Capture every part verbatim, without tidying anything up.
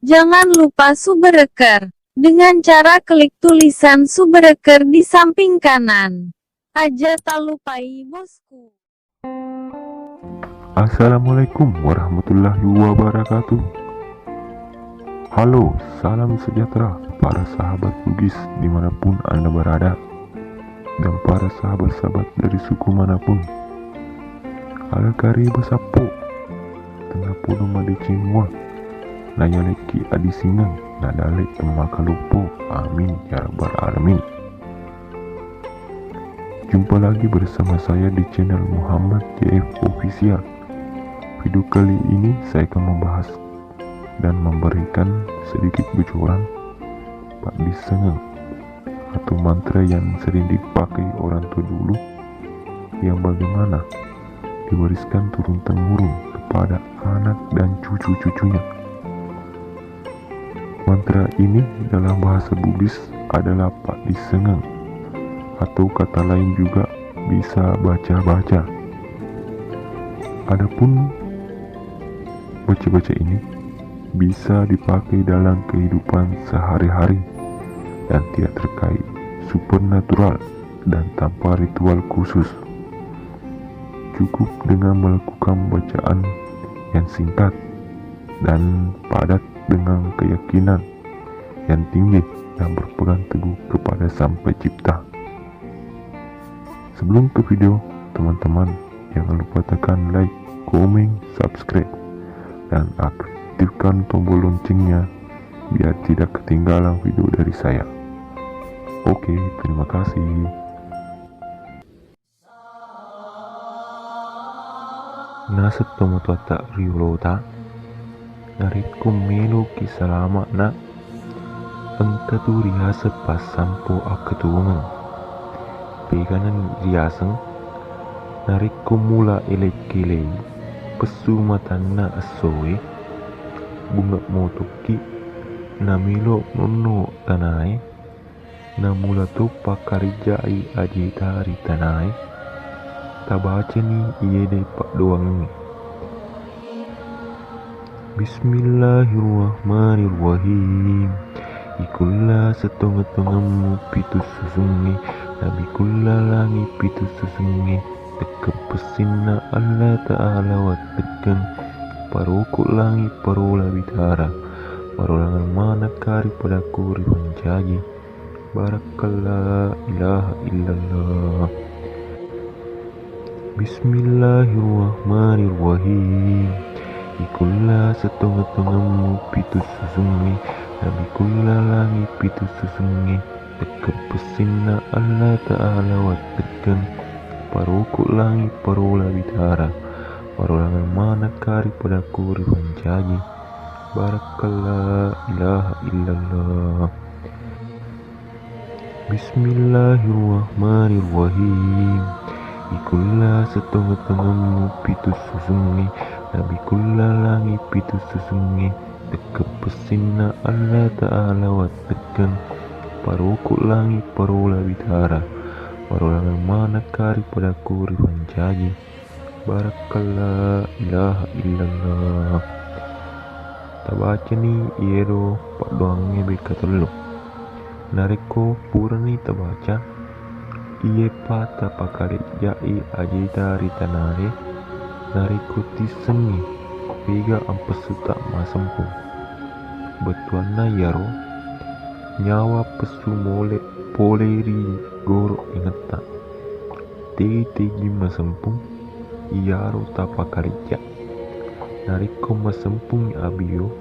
Jangan lupa subscribe dengan cara klik tulisan subscribe di samping kanan. Aja tak lupai, bosku. Assalamualaikum warahmatullahi wabarakatuh. Halo, salam sejahtera para sahabat Bugis dimanapun Anda berada, dan para sahabat-sahabat dari suku manapun. Alakari basappo, tennapodo madeceng mua, nayalekki adisingeng, nadale temmakaloppo. Amin ya rabbal alamin. Jumpa lagi bersama saya di channel Muhammad J F Official. Video kali ini saya akan membahas dan memberikan sedikit bocoran paddissengeng atau mantra yang sering dipakai orang tua dulu, yang bagaimana diwariskan turun-temurun kepada anak dan cucu-cucunya. Mantra ini dalam bahasa Bugis adalah paddissengeng, atau kata lain juga bisa baca-baca. Adapun baca-baca ini bisa dipakai dalam kehidupan sehari-hari dan tidak terkait supernatural dan tanpa ritual khusus. Cukup dengan melakukan bacaan yang singkat dan padat dengan keyakinan yang tinggi dan berpegang teguh kepada Sang Pencipta. Sebelum ke video, teman-teman jangan lupa tekan like, komen, subscribe, dan aktifkan tombol loncengnya biar tidak ketinggalan video dari saya. Oke, terima kasih. Naseng tomatoatta riolota, narekko meloki salama'na, engkatu riaseng passampo akketuongeng. Peganani riaseng, narekko mula ele-kelei pessu matanna essoe, bunge motokki, namelo nonno tanae, namula to pakkarijai ajeta ri tanae, tabacani iyede paddoangengnge. Bismillahirrahmanirrahim. Ikulla setongeng-tongemmu pitu susungnge, nabikulla langi pitu susungnge, tekke pessinna Allah Ta'ala wattekkeng, paroko langi parola bitara, marolangeng maneng kari padakku ripancaji. Barakallah, ilaha illallah. Bismillahirrahmanirrahim. Ikulla setongeng-tongemmu pitu susungnge, nabikulla langi pitu susungnge, tekke pessinna Allah Ta'ala wattekkeng, paroko langi parola bitara, marolangeng maneng kari padakku ripancaji. Barakallah, ilaha illallah. Bismillahirrahmanirrahim. Ikulla setongeng-tongemmu pitu susungnge, nabikulla langi pitu susungnge, tekke pessinna Allah Ta'ala wattekkeng, paroko langi parola bitara, marolangeng maneng kari padakku ripancaji. Barakallah, ilaha illallah. Tabacani iyero paddoangnge bekka tellu. Narekko purani tabaca, iyepa tapakalejja'i ajeta ri tanae, narekko tissengngi pega ampessuta masempung. Bettuanna iyaro, nyawa pessu mole pole ri goro'engetta. Tegi-tegi masempung, iyaro tapakalejja. Narekko masempung abio,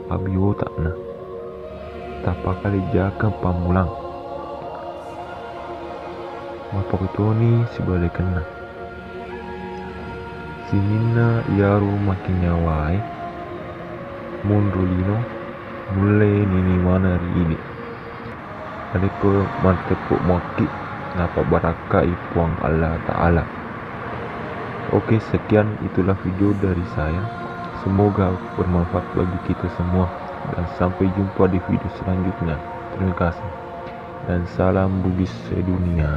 abiota'na. Tapakalejjakeng pammulang. Mappakutoni sibalekenna. Sininna iyaro makenyawae, monro lino, nulle nini maneng ri idi. Narekko matteppu muakki, napabbarakkai Puang Allah Ta'ala. Oke, sekian itulah video dari saya. Semoga bermanfaat bagi kita semua. Dan sampai jumpa di video selanjutnya. Terima kasih. Dan salam Bugis sedunia.